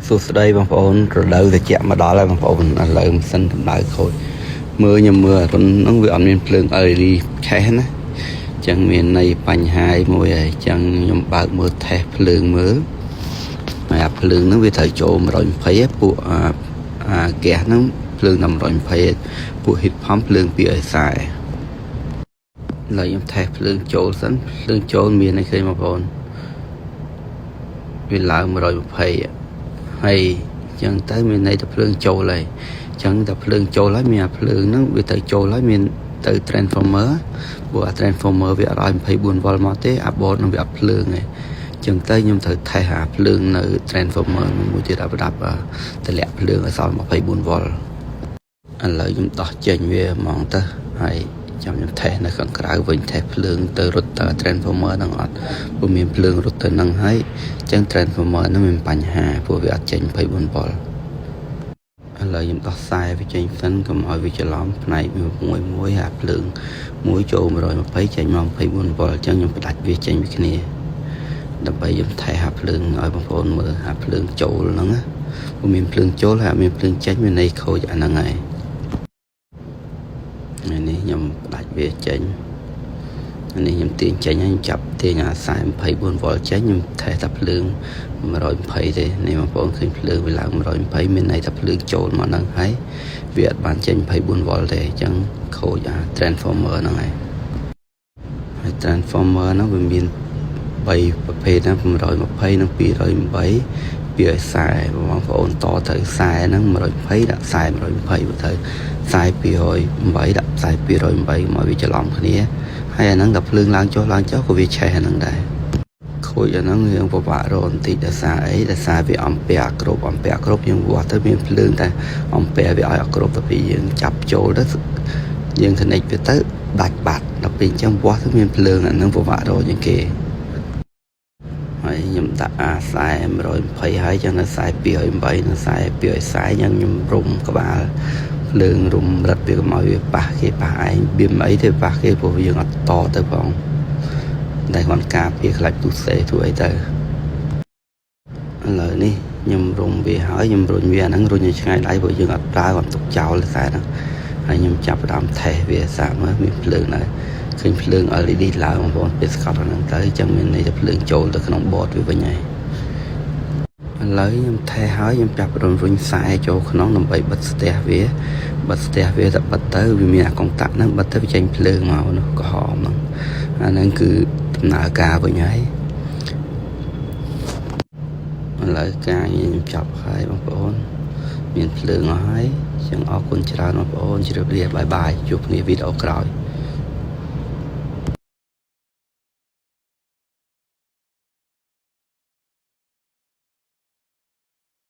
សួស្តីបងប្អូនរដូវត្រជាក់មកដល់ហើយបងប្អូនឥឡូវម៉ាស៊ីនកម្ដៅខូចមើលខ្ញុំមើលអារុនហ្នឹងវាអត់មានភ្លើង LED ឆេះណាអញ្ចឹងមានន័យបញ្ហាមួយហើយអញ្ចឹងខ្ញុំបើកមើលតេស្តភ្លើងមើលហើយអាភ្លើងហ្នឹងវាត្រូវចូល120ឯងពួកអាអាហ្គាសហ្នឹងភ្លើងតែ120ពួក heat pump ភ្លើង240ឥឡូវខ្ញុំតេស្តភ្លើងចូលសិនភ្លើងចូលមានអីឃើញបងប្អូនវាឡើង120ហើយអញ្ចឹងទៅមានន័យថាភ្លើងចូលហើយអញ្ចឹងតែភ្លើងចូលហើយមានអាភ្លើងហ្នឹងវាទៅចូលហើយមានទៅ transformer ព្រោះអា transformer វាអត់ឲ្យ24 V មកទេអា board នឹងវាអត់ភ្លើងទេអញ្ចឹងទៅខ្ញុំត្រូវតេស្តអាភ្លើងនៅ transformer មួយទៀតឲ្យប្រដាប់តម្លាក់ភ្លើងឲ្យសល់24 V ឥឡូវខ្ញុំដោះចេញវាហ្មងទៅហើយចាំខ្ញុំតេស្តនៅខាងក្រៅវិញតេស្តភ្លើងទៅរត់ទៅ transformer ហ្នឹងអត់ព្រោះមានភ្លើងរត់ទៅហ្នឹងហើយអញ្ចឹង transformer ហ្នឹងមានបញ្ហាព្រោះវាអត់ចេញ24 V ឥឡូវខ្ញុំដោះខ្សែវាចេញសិនកុំឲ្យវាច្រឡំផ្នែកមួយមួយអាភ្លើងមួយចូល120ចេញមក24 V អញ្ចឹងខ្ញុំផ្ដាច់វាចេញពីគ្នាដើម្បីខ្ញុំថែអាភ្លើងឲ្យបងប្អូនមើលអាភ្លើងចូលហ្នឹងណាព្រោះមានភ្លើងចូលហើយអត់មានភ្លើងចេញមានន័យខូចអាហ្នឹងហើយថ្ងៃនេះខ្ញុំផ្ដាច់វាចេញអានេះខ្ញុំទាញចេញហើយខ្ញុំចាប់ទាញអាខ្សែ24 V ចេញខ្ញុំថេះតែភ្លើង120ទេនេះបងប្អូនឃើញភ្លើងវាឡើង120មានន័យថាភ្លើងចូលមកហ្នឹងហើយវាអត់បានចេញ24 V ទេអញ្ចឹងខូចអា transformer ហ្នឹងហើយហើយ transformer ហ្នឹងវាមាន3ប្រភេទណា120និង208 240បងប្អូនតទៅខ្សែហ្នឹង120ដាក់ខ្សែ120បើទៅខ្សែ208ដាក់ខ្សែ208មកវាច្រឡំគ្នាហើយអាហ្នឹងដល់ភ្លើងឡើងចុះឡើងចុះក៏វាឆេះអាហ្នឹងដែរខ ខូចអាហ្នឹងយើងពិបាករកបន្តិចដោយសារអីដោយសារវាអំពែគ្រប់អំពែគ្រប់យើងវាស់ទៅមានភ្លើងតែអំពែវាឲ្យអត់គ្រប់ទៅពេលយើងចាប់ចូលទៅយើង connect វាទៅដាច់បាត់ដល់ពេលអញ្ចឹងវាស់ទៅមានភ្លើងអាហ្នឹងពិបាករកជាងគេហើយខ្ញុំដាក់អាខ្សែ120ហើយចឹងនៅខ្សែ208និងខ្សែ240ចឹងខ្ញុំរុំក្បាលភ្លើងរុំរឹតវាកុំឲ្យវាប៉ះគេប៉ះឯងបៀមអីទេប៉ះគេព្រោះយើងអត់តទៅផងតែគាត់ការពារខ្លាច់ទូសេទូអីទៅឥឡូវនេះខ្ញុំរុំវាហើយខ្ញុំរុញវាអាហ្នឹងរុញឲ្យឆ្ងាយដៃព្រោះយើងអត់ប្រើគាត់ទុកចោលខ្សែហ្នឹងហើយខ្ញុំចាប់ផ្ដើមតេស្តវាសាកមើលមានភ្លើងដែរឃើញភ្លើង LED ឡើងបងប្អូនពេលស្កត់អាហ្នឹងទៅអញ្ចឹងមានន័យថាភ្លើងចូលទៅក្នុង board វាវិញហើយឥឡូវខ្ញុំថេសហើយខ្ញុំចាប់រុញរុញខ្សែចូលក្នុងដើម្បីបិទស្ទះវាបិទស្ទះវាតែបិទទៅវាមានអាកុងតាក់ហ្នឹងបិទទៅវាចេញភ្លើងមកនោះក្រហមហ្នឹងអាហ្នឹងគឺដំណើរការវិញហើយឥឡូវការខ្ញុំចាប់ហើយបងប្អូនមានភ្លើងអស់ហើយចឹងអរគុណច្រើនបងប្អូនជម្រាបលា bye bye ជួបគ្នាវីដេអូក្រោយ។